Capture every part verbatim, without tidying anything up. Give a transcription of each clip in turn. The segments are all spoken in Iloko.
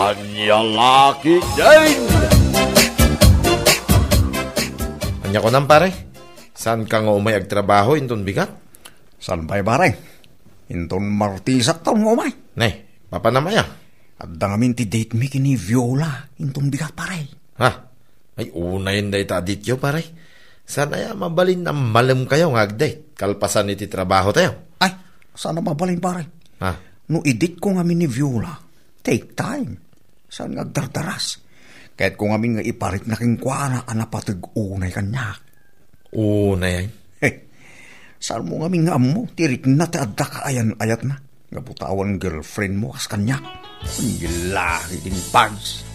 Ania la ketdin? Ania kunam, pare? Saanka nga umay agtrabaho inton bigat? Saan pay, pare? Inton Martisak ta nga umay. Ne, papanam aya? Adda ngamin ti date mi ken ni Viola inton bigat, pare. Ha? Ay, unayen dayta a date yo, pare. Saan aya mabalin a malemkayo nga agdate kalpasan iti trabahotayo? Ay, saan a mabalin, pare. Ha? No i-date ko ngamin ni Viola, take time. Saan nga agdardaras? Kayatko ngamin nga iparikna kenkuana a napateg unay kaniak. Unay? He, saan mo ngamin nga ammo ti rikna ti adda kaayan-ayatna? Gapu ta awan girlfriend mo kas kaniak. Ania la ketdin, Pags.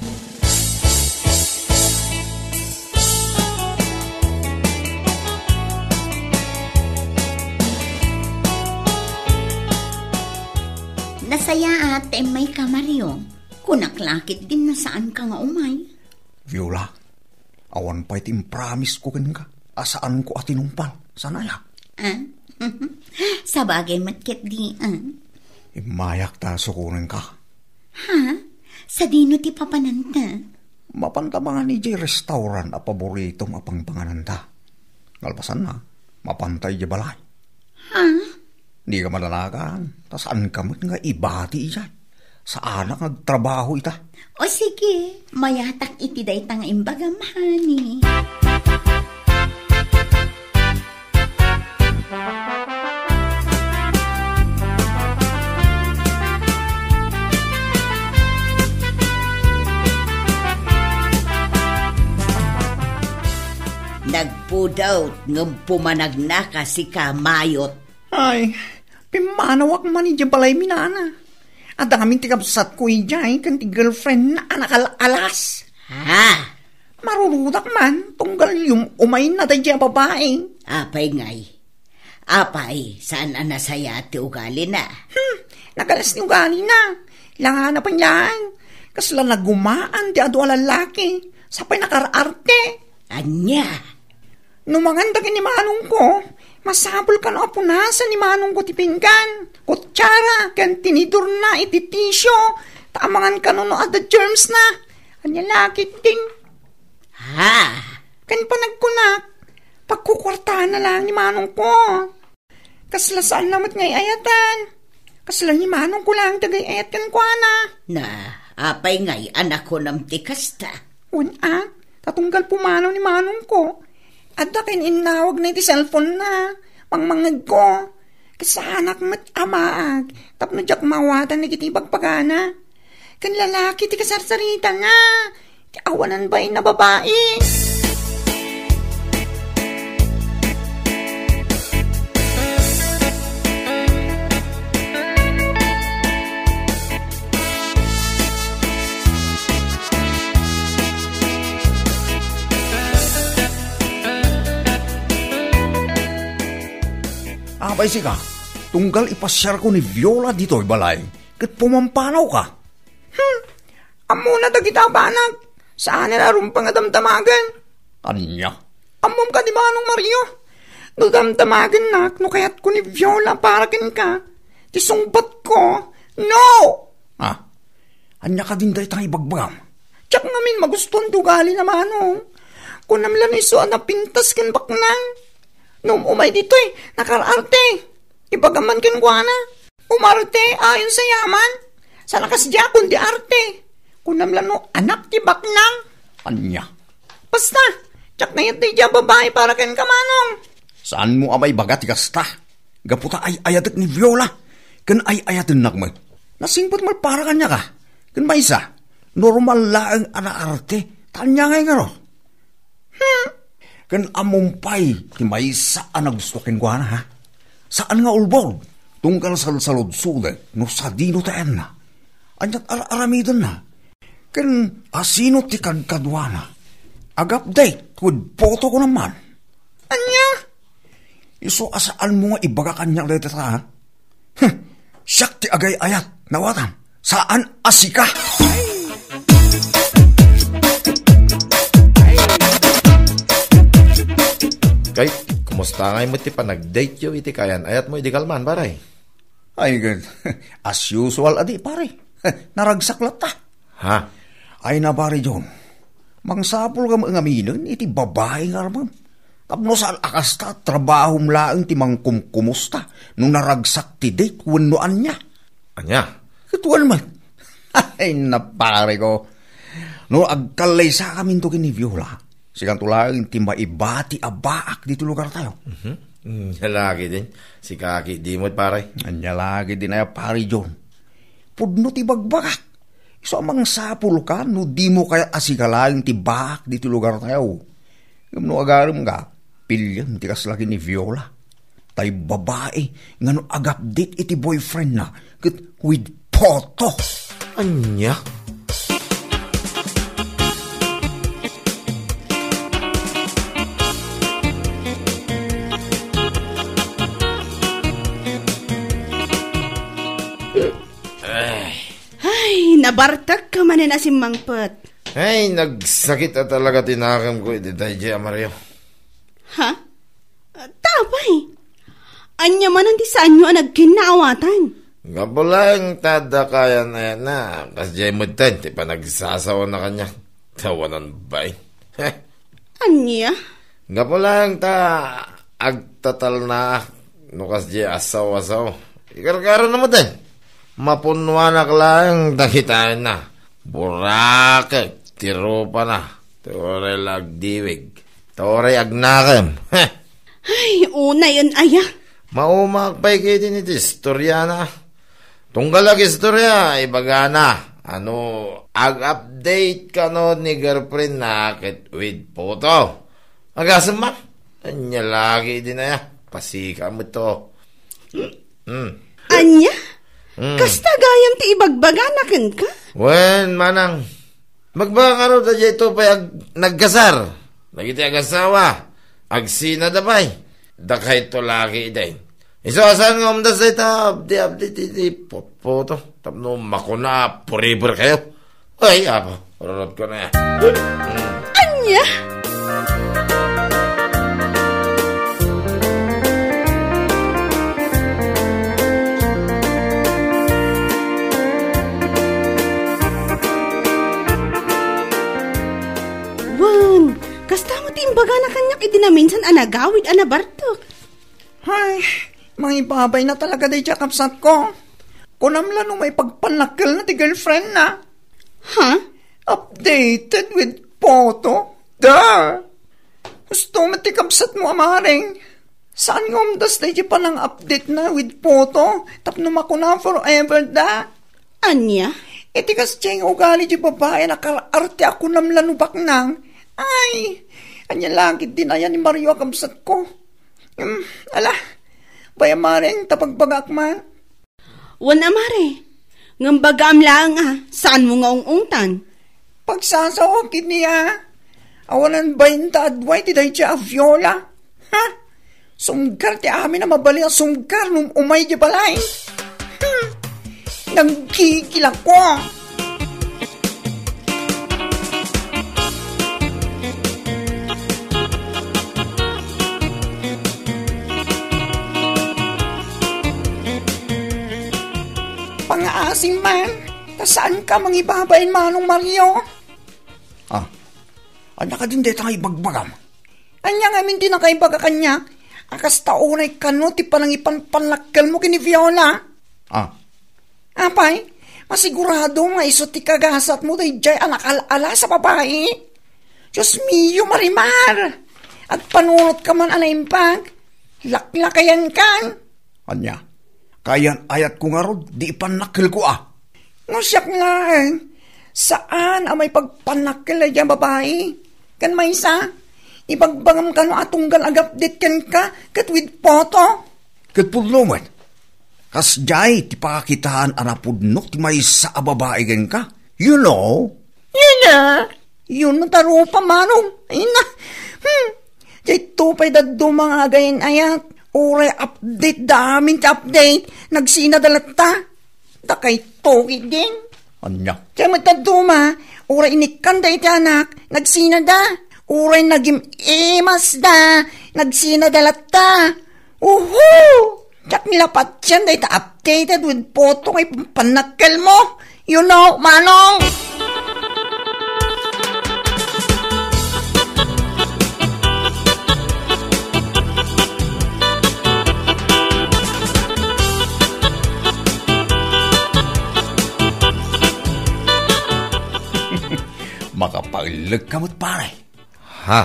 Nasayaat ta immayka, Mario. Kunak la ketdin no saanka nga umay. Viola, awan pay ti impromise ko kenka a saanko a tinungpal. Saan aya? Ah? Sabagay met ketdi, ah? Immayak ta sukonenka. Ha? Sadino ti papananta? Mapanta mangan idiay restaurant a paboritom a pangpangananta. Kalpasanna, mapanta idiay balay. Ha? Dika madanagan, ta saanka met nga ibati idiay. Saanak nga agtrabaho ita. O sige, mayatak iti dayta nga imbagam, honey. Nagpudot ngem pumanagnaka, sika, Mayot. Ay, pimmanawak man idiay balaymi, nana. Adda ngamin ti kabsatko idiay ken ti girlfriendna a nakal-alas. Ha? Marurudak man, tunggal yum-, umayna daydiay a babai. Apay ngay? Apay, saan a nasayaat ti ugalina? Hmm, nagalas ti ugalina. Langana pay laeng. Kasla nagumaan ti adu a lallaki. Sapay nakar-arte. Ania? No mangan dagiti manongko, masapul kano a punasan ni manongko ti pinggan, kutsara, ken tinidorna iti tisio, ta amangan kano no adda germs na. Ania la ketdin? Ha? Ken panagkunak, pagkukuartaanna laeng ni manongko. Kasla saan lamet nga ay-ayatan. Kasla ni manongko laeng ti agay-ayat kenkuana. Na, apay ngay a nakunam ti kasta? Wen a, ta tunggal pumanaw ni manongko. Adda ken innawagna iti cellphone-na. Mangmangngegko. Kasaanak met a maag tapno diak maawatan dagiti ibagbagana. Ken lalaki ti kasarsaritana, ti awanan bain a babai. Apay sika, tunggal ipasiarko ni Viola ditoy balay, ket pumampanawka. Hmm, ammona dagita a banag. Saan a rumbeng a damdamagen. Ania? Ammom kadi, Manong Mario? No damdamagennak no kayatko ni Viola para kenka, ti sungbatko, no! Ah, ania kadin dayta nga ibagbagam? Diak ngamin magustuan ti ugalina, Manong. Kunam la no isu a napintas ken baknang. No um-umay ditoy, nakar-arte. Ibagam man kenkuana. Umarte ayon sa yaman. Saan a kasdiakon ti arte. Kunam la no anak ti baknang. Ania? Basta, diak kayat daydiay a babai para kenka, Manong. Saanmo a maibaga ti kasta? Gapu ta ay-ayatek ni Viola, ken ay-ayatennak met. Nasingpet met para kaniaka. Ken maysa, normal laeng a naarte. Ta ania ngay ngarud? Hmm. Ken ammom pay ti maysa a nagusto kenkuana, ha? Saan nga ulbod, tunggal salsaludsodek no sadino ti ayanna. Aniat ar-aramidenna? Ken asino ti kadkaduana? Ag-update with photo ko naman. Ania? Isu a saanmo nga ibaga kaniak dayta, ha? Huh, siak ti agay-ayat, nawatam. Saan a sika? Kay, kumusta ngay met ti panagdate yo iti kayan-ayatmo idi kalman, pare? Ay, gud. As usual, adi, pare. Naragsak latta. Ha? Ay na, Pare John, mangsapulka met ngaminen iti babai nga armem. Tapno saan a kasta, trabahom laeng ti mangkumkumusta no naragsak ti date wenno ania. Ania? Ket wen met. Ay na, pare ko. No agkallaysakaminto ken ni Viola, sikanto laeng ti maibati a baak ditoy lugartayo. Mhm. Mm, ania la ketdin. Sika ketdi met, pare. Ania la ketdin aya, Pare John? Pudno ti bagbagak. Isu a mangsapulka no dimo kayat a sika laeng ti baak ditoy lugartayo. Ngem no agaremka, piliem ti kasla ken ni Viola. Tay babai nga no agupdate iti boyfriendna ket with photo. Ania? Ay. Ay, nabartekka manen a simmangpet. Ay, nagsakit a talaga ti nakemko iti daydiay a Mario. Ha? Ta apay? Ania manen ti saanyo a nagkinnaawatan? Gapu laeng ta adda kayan-ayatna, kasdiay metten ti panagsasaona kaniak. Tawanan bain. Ania? Gapu laeng ta agtatalnaak no kasdiay a saw-a-saw. Ikarkarana metten. Mapunnoanak laeng dagiti ayanna. Burakek ti rupana. Ti uray la agdiwig. Ti uray agnakem. Heh. Ay, unayen aya. Maumaak pay ketdin iti istoriana. Tunggal agistoria, ibagana a no ag-update kano ni girlfriendna ket with photo. Agasem man. Ania la ketdin aya? Pasika met to. Hmm. Ania? Hmm. Kasta gayam ti ibagbagana kenka? Wen, manang. Magbagak ngarud a daytoy pay ag-, nagkasar. Dagiti agasawa, agsinada pay. Dakayto la ketdin. Isu a saan nga umdas dayta, abdi, abdi, ti, ti, putputo. Tapno makuna, forever kayo. Ay, apa, ururot ko na yan. Ania? Wen, kasta met ti imbagana kaniak idi naminsan a nagawid a nabartek. Ay, mangibabayna talaga daydiay a kabsatko. Kunam la no maipagpannakkelna ti girlfriendna. Ha? Updated with photo? Da! Husto met ti kabsatmo a Maring. Saan nga umdas daydiay panang-update na with photo tapno makuna forever da? Ania? Iti kasdiay nga ugali ti babai a nakar-arte a kunam la no baknang. Ay, ania la ketdin aya ni Mario a kabsatko? Hmm, ala, bay a Maring ta bagbagak man. Wen a Mare, ngem bagaam laeng a, saanmo nga ung-ungtan? Pagsasaok iti a, awanan bain ta aduay ti daydiay a Viola. Ha? Sumgar ti amin a mabalin a sumgar no umay di balay. Hmm. Nanggigilak ko. Pangaasim man, ta saanka mangibabain, Manong Mario? Ah, ania kadin dayta nga ibagbagam? Ania ngamin ti nakaibaga kaniak? A kasta unay kano ti panangipanpannakkelmo ken ni Viola? Ah. Apay, masigurado nga isu ti kagasatmo daydiay a nakal-alas a babai? Dios mio, Marimar! Agpanunotka man a naimbag. Laklakayankan. Ania? Kayan-ayatko ngarud, di ipannakkelko a. No siak laeng, saan a maipagpannakkel daydiay a babai? Ken maysa, ibagbagam kano a tunggal ag-update kenka ket with photo? Ket pudno met, kasdiay ti pakakitaan a napudno ti maysa a babai kenka. You know? Yun na. Yun na, tarupa, Manong. Ay na. Hmm. Dayto pay dadduma nga agayan-ayat. Uray update da amin ti update. Nagsinada latta. Dakayto, Giging. Ania? Kaya met dadduma, uray inikkanda iti anak, nagsinada. Uray nagim-imas da, nagsinada latta. Uhu! Diak ni la patien dayta updated with photo nga ipannakkelmo. You know, Manong? Lekka met, pare. Ha?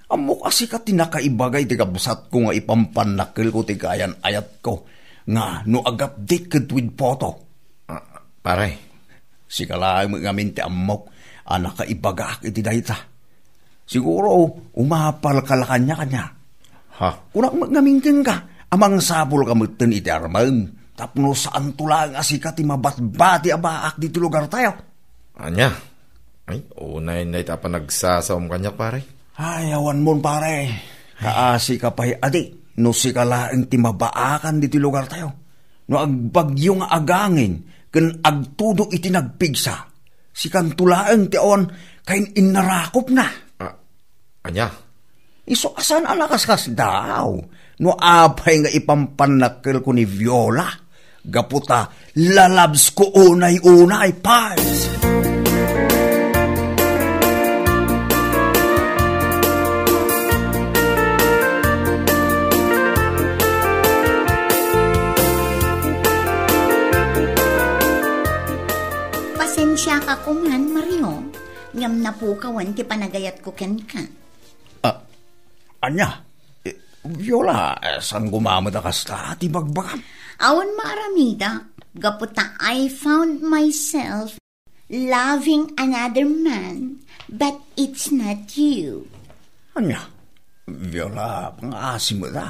Ammok a sika ti nakaibaga iti kabsatko nga ipampannakkelko ti kaayan-ayatko nga no ag-update ket with photo. Ah, pare. Sika laeng met ngamin ti ammok a nakaibagaak iti dayta. Siguro, umapalka la kaniak, ania? Ha? Kunak met ngamin kenka, a mangsapulka metten iti armem, tapno saanto laeng a sika ti mabatbati a baak ditoy lugartayo. Ania? Ay, unay na ita panagsasaom kaniak, pare. Ay, awan mon, pare. Ay. Kaasi ka pay, adi, no sika laeng ti mabaakan ditoy lugartayo. No agbagyo nga agangin ken agtudo iti nagpigsa, sikanto laeng ti awan kain-innarakopna. Ah, ania? Isu a saan a nakaskasdaaw no apay nga ipampannakkelko ni Viola, gapu ta lalabsko unay-unay, pals. Pasensiaka koman, Mario, ngem napukawan ti panagayatko kenka. Ah, ania? Eh, Viola, eh, saan gumamit a kasta ti bagbagam? Awan maaramidak, gapu ta I found myself loving another man, but it's not you. Ania? Viola, pangaasim met a.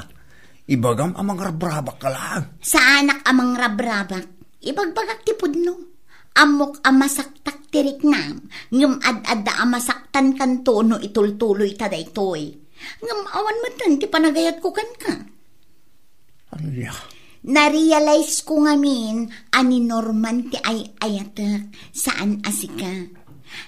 Ibagam a mangrabrabak ka lang. Saanak a mangrabrabak. Ibagbagak ti pudno. Ammok a masaktak ti riknam, ngem ad-adda a masaktankanto no itultuloy ta daytoy. Ngem awan metten ti panagayatko kenka. Ania? Narealize ko ngamin a ni Norman ti ay-ayatek, saan a sika.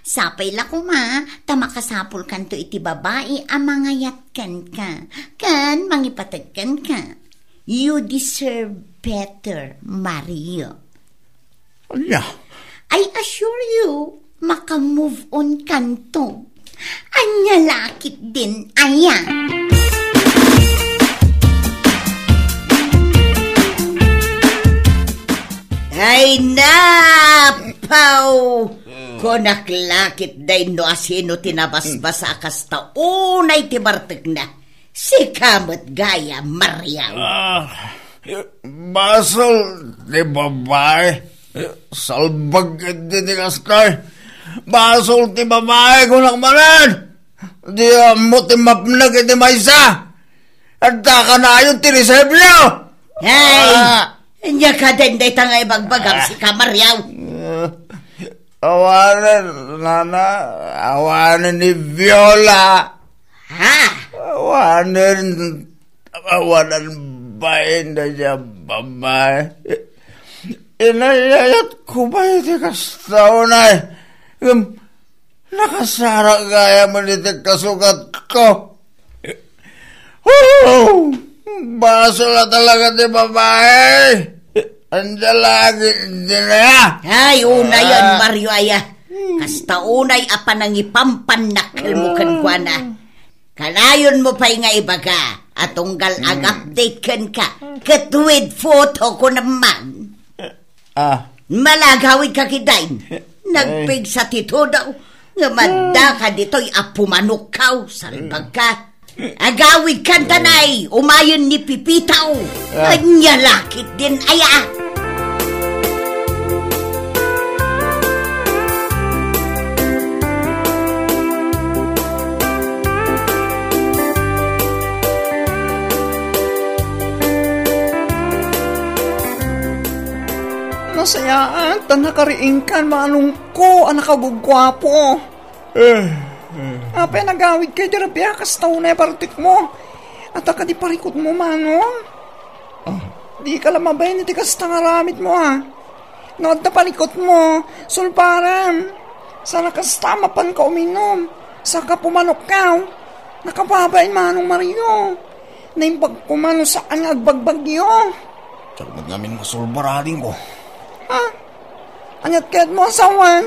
Sapay la koma ta makasapulkanto iti babai a mangayat kenka, ken mangipateg kenka. You deserve better, Mario. Ania? I assure you, maka-move on kanto. Ania la ketdin aya? Ay, napaw! Kunak la ketdin no asino ti nabasbasa a kasta unay ti bartekna. Sika met gayam, Mario. Ah, basol ti babai. Salbag iti ti kasta. Basol ti babai, kunak manen. Di ammo ti mapnek iti maysa. Adda kanayon ti resepsyon. Hey! Ah! Ania ketdin dayta nga ibagbagam, ah, sika, Mario? Ah, awanen, nana, awanen ni Viola. Ha? Awanen, awanen bain da siya babai. Inayayat ko ba iti kasta unay? Ngem, nakasara gayam iti kasugatko. Woo! Basol a talaga ti babai. Ania la ketdin aya? Ay, unayen, ah, Mario, aya. Kasta unay a panangipampannak mo kenkuana. Kanayonmo pay nga ibaga a tunggal, hmm, ag-update kenka, ket with photo ko naman. Ah. Malagawid ka, kidain. Ay. Nagpigsa ti tudo nga madda ka ditoy a pumanokkaw, salbag ka. Agawid kan tanay, umayen ni Pipitaw. Ah. Ania la ketdin aya. Nasayaat, ta nakariingkan, manongko a nakagugguapo. Eh, eh. Apay nagawid kay di rabia, kasta unay a bartekmo. Ata kadi parikutmo, manong? Ah. Di ka la mabain iti kasta nga aramidmo, a. No adda parikutmo, sulbarem. Sana kasta, mapanka uminum. Saka pumanokkaw. Nakababain, Manong Mario. Naimbag koma no saan nga agbagbagyo. Diak met ngamin masulbar, adingko. Ha? Aniat kayatmo, asawan?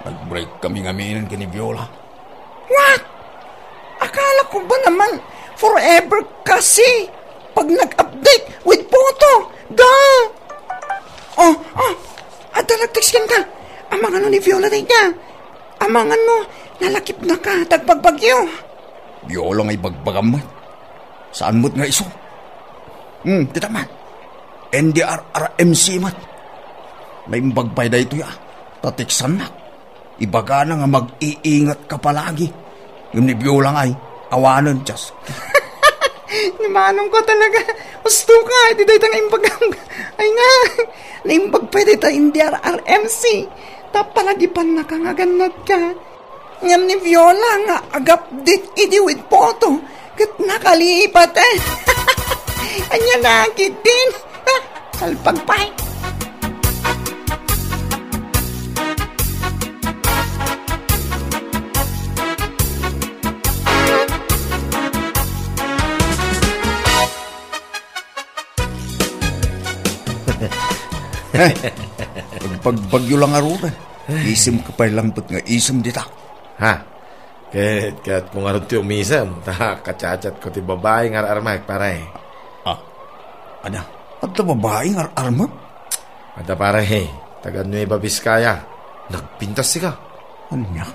Nag-break kami ngaminen ken ni Viola. What? Akala ko ba naman forever kasi pag nag-update with photo? Da! Oh, oh, adda nag-text kenka. Amangan no ni Viola dayta. Amangan no, Nalakipnaka ta agbagbagyo. Biola nga ibagbagam met. Saan met nga isu? Hmm, kita met. N D R R M C met. Naimbag pay daytoy, ah. Tateksannak. Ibagana nga mag-iingatka palagi. Ngem ni Biola ngay, awanen, just. Ni manongko talaga. Husto ka, iti dayta nga imbagam. Ay nga, naimbag pay dayta N D R R M C. Ta palagipannaka nga agannadka. Ngem ni Viola nga ag-update idi with photo, ket nakalipat, eh. Ania la ketdin? Salpag pay. Eh, agbagbagyo la ngarud, eh. Isemka pay laeng met nga isem dita. Ha? Ket, ket kung ngarud ti umisem, ta kachat-chatko ti babai nga ar-armek, pare. Ah, ania? Adda babai nga ar-armek? Adda, pare, taga Nueva Vizcaya. Nagpintas sika. Ania?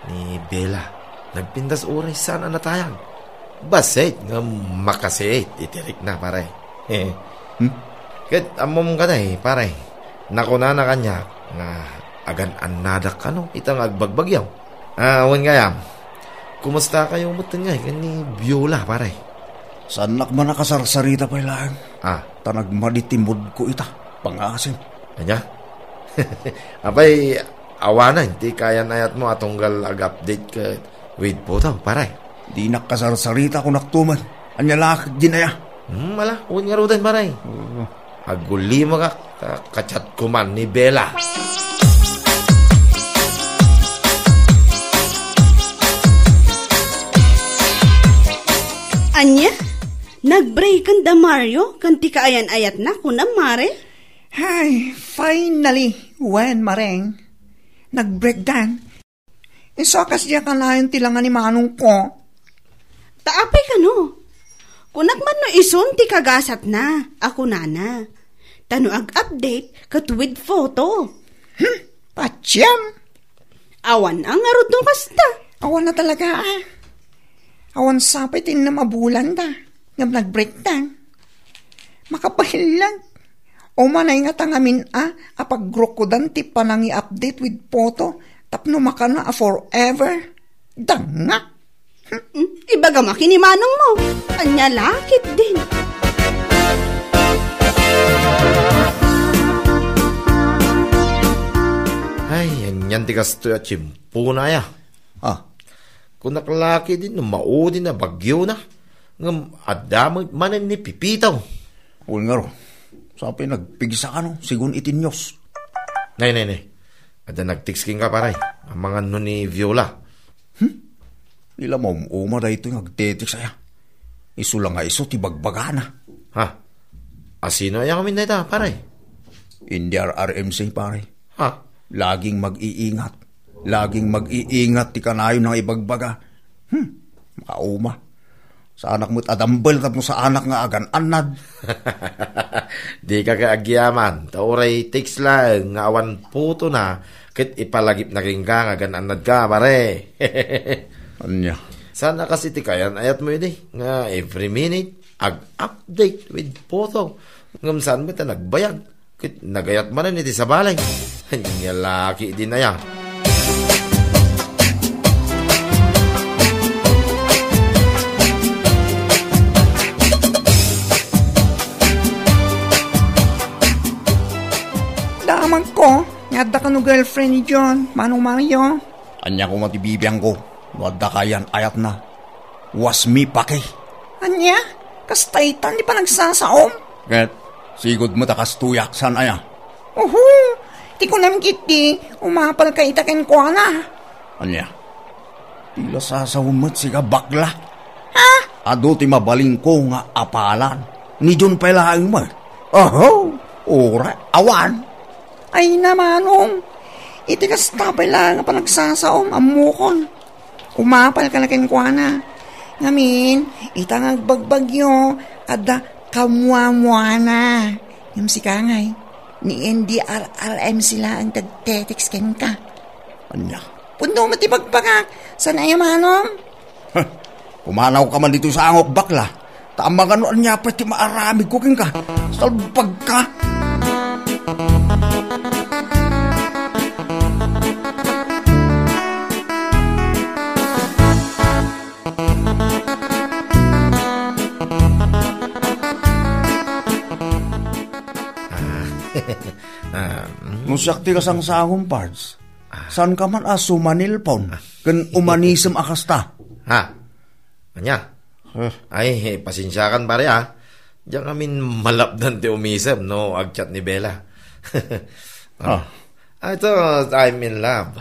Ni Bella. Nagpintas uray saan a natayag. Bassit nga makasiit iti rikna, pare. Hmm? Ket ammom kadi, pare. Nakunana kaniak nga agan-annadak kano ita nga agbagbagyo. Ah, wen gayam. Kumusta kayo met ngay ken ni Viola, pare? Saannak man a kasarsarita pay laeng. Ah. Ta nagmadi ti moodko ita, pangasim. Ania? Apay, awanen ti kaayan-ayatmo a tunggal ag-update ket with photo, pare? Dinak kasarsarita, kunak to man. Ania la ketdin aya? Hmm, ala, wen ngaruden, pare. Oo. Agulimekak, ta kachatko man ni Bella. Ania? Nagbreaken da Mario ken ti kaayan-ayatna, kunam, mare? Ay, finally, wen, mareng. Nagbreakdan. Isu a kasdiay kanayon ti langa ni manongko. Ta apay kano? Kunak man no isun ti kagasatna a kunana. Ta no ag-update ket with photo. Hmm, patiem. Awan a ngarud no kasta. Awan a talaga, ah. Awan sa pay ti innem a bulan da. Ngem nagbreakdan. Makapaillag. Umanay ngata ngamin a, a pagrukodan ti panangi-update with photo tapno makana a forever. Danga. Hmm, ibagam a ken ni manongmo. Ania la ketdin? Ay, anian ti kastoy a tiempona aya. Ah. Kunak la ketdin no maudin a bagyona. Ngem adda met manen ni Pipito. Wen ngarud, sapay nagpigsa kano, sigun iti news. Nay, nay, nay. Adda nag-text kenka, pare. Amangan no ni Viola. Hmm? Ni la maum-uma daytoy nga agtetext aya. Isu la nga isu ti bagbagana. Ha? A sino aya ngamin dayta, pare? N D R R M C, pare. Ha? Laging mag-iingat. Laging mag-iingat ti kanayon nga ibagbaga. Hmm, makauma. Saanak met a dumbbell tapno saanak nga agan-annad. Dika kay agyaman, ta uray text laeng nga awan photo na, ket ipalagipna kenka nga agan-annad ka, pare. Ania? Saan a kas iti kaayan-ayatmo idi, nga every minute, ag-update with photo. Ngem saan met a nagbayag. Ket nagayat manen iti sabali. Ania la ketdin aya? Damagko, nga adda kano girlfriend ni John, Manong Mario. Ania koma ti bibiangko, no adda kaayan-ayatna? Was mi paki. Ania? Kasta itan ti panagsasaom? Ket, sigud met a kastoyak, saan aya? Uhu! Ti kunam ketdi, umapalka ita kenkuana. Ania? Ti la sasawen met sika, bakla. Ha? Adu ti mabalinko nga apalan. Ni John pay laeng met. Oho! Uray, awan. Ay, namanong. Iti kasta pay laeng a panagsasaom, ammokon. Umapalka la kenkuana. Ngamin, ita nga agbagbagyo, adda kamuamuana. Ngem sika ngay, ni N D R R M C laeng ti agtetext kenka. Ania? Pudno met ti bagbagak. Saan aya manom? Huh, pumanawka man ditoy sangok, bakla. Ta amangan no ania pay ti maaramidko kenka. Salbagka. Ah, ah, mm. No siak ti kasangsangom, Pards, ah, saanka man a sumanilpon ken umanisem a kasta? Ha? Ania? Eh. Ay, eh, pasensiakan, pare, ah. Diak ngamin malapdan ti umisem no agchat ni Bella. Ah. Ah. Ah, ito, I'm in love.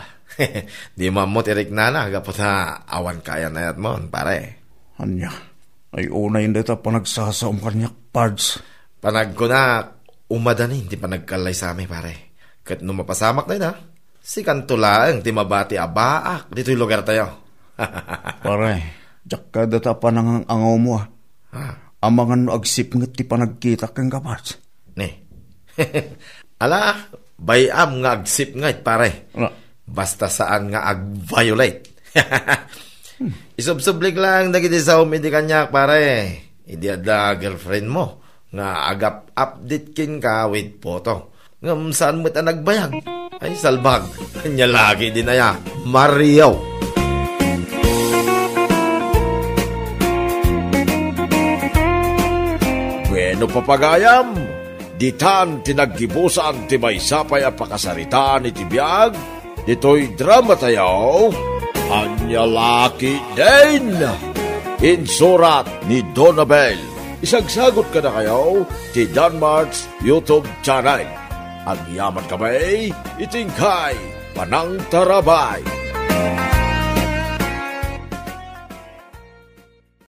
Di mo ammo ti riknana, gapu ta awan kayan-ayatmon, pare. Ania? Ay, unay dayta panagsasaom kaniak, Pards. Panagkunak, umadanin ti panagkallaysami, pare. Ket no mapasamak dayta, sikanto laeng ti mabati a baak ditoy lugartayo. Pare, diak kayat dayta panangang-angawmo, ah. Ha? Amangan no agsipnget ti panagkitak kenka, Pards. Ne. Ala, bay-am nga agsipnget, pare. Ala. Basta saan nga ag-violate. Isubsublik lang dagiti saom idi kaniak, pare. Idi adda girlfriend mo nga agap-update kenka with photo. Ngem saan met a nagbayag? Ay, salbag. Ania lagi din aya. Mario. Bueno, papagayam, ditan ti naggibusan ti maysa pay a pakasaritaan iti biag ditoy drama tayo, Ania Laki Din. Insurat ni Donabel. Isagsagot kadakayo ti Danmart's YouTube channel. Agyaman kami iti inkay panangtarabay.